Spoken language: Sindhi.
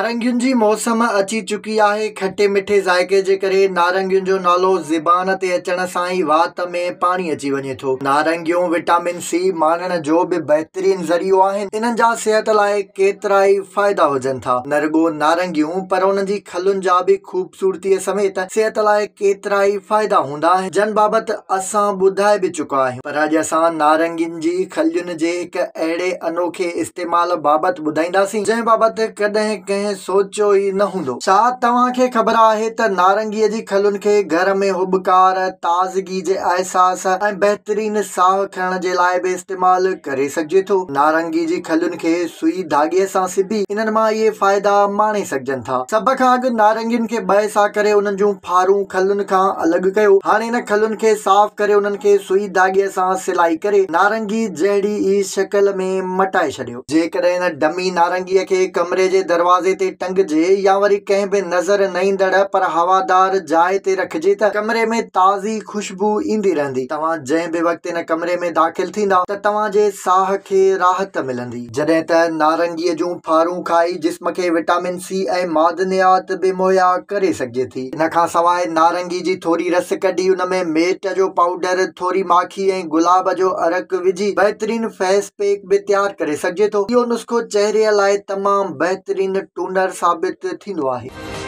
نارنگين جي موسم اچي چڪي آهي، کٽي مٺي ذائقي جي ڪري نارنگين جو نالو زبان تي اچڻ سان ئي وات ۾ پاڻي اچي وڃي ٿو. نارنگيون وٽامن سي ماڻڻ جو به بهترين ذريعو آهن، انهن جا صحت لاء ڪيترائي فائدا هجن ٿا. نه رڳو نارنگيون پر انهن جي کلن جا به خوبصورتي سميت صحت لاء ڪيترائي فائدا هوندا آهن، جن بابت اسان ٻڌائي به چڪا آهيون. پر اڄ اسان نارنگين جي خلين جي هڪ اهڙي انوکي استعمال بابت ٻڌائينداسين، جنهن بابت ڪڏهن ڪنهن سوچيو ئي نه هوندو. ڇا توهان کي خبر آهي ته نارنگي جي کلن کي گهر ۾ هٻڪار، تازگي جي احساس ۽ بهترين ساهه کڻڻ جي لاء به استعمال ڪري سگهجي ٿو؟ نارنگي جي کلن کي سوئي ڌاڳي سان سبي انهن مان اهي فائدا ماڻي سگهجن ٿا. سڀ کان اڳ نارنگين کي ٻه حصا ڪري انهن جون ڦارون کلن کان الڳ ڪيو. هاڻي ان کلن کي صاف ڪري انهن کي سوئي ڌاڳي سان سلائي ڪري نارنگي جهڙي ئي شڪل ۾ مٽائي ڇڏيو. جيڪڏهن ان ڊمي نارنگيء کي ڪمري جي دروازي تي ٽنگجي يا وري ڪنهن به نظر نه ايندڙ پر هوادار جاء تي رکجي ته ڪمري ۾ تازي خوشبو ايندي رهندي. توهان جنهن به وقت ان ڪمري ۾ داخل ٿيندا ته توهان جي ساهه کي راحت ملندي. جڏهن ته نارنگيء جون ڦارون کائي جسم کي وٽامن سي ۽ معدنيات به مهيا ڪري سگهجي ٿي. ان کان سواء نارنگي جي ٿوري رس ڪڍي ان ۾ ميٽ جو پائوڊر، ٿوري ماکي ۽ گلاب جو عرق وجهي بهترين فيس پيڪ به تيار ڪري سگهجي ٿو. اهو نسخو چهري لاء تمام بهترين ٽونر ثابت ٿيندو آهي.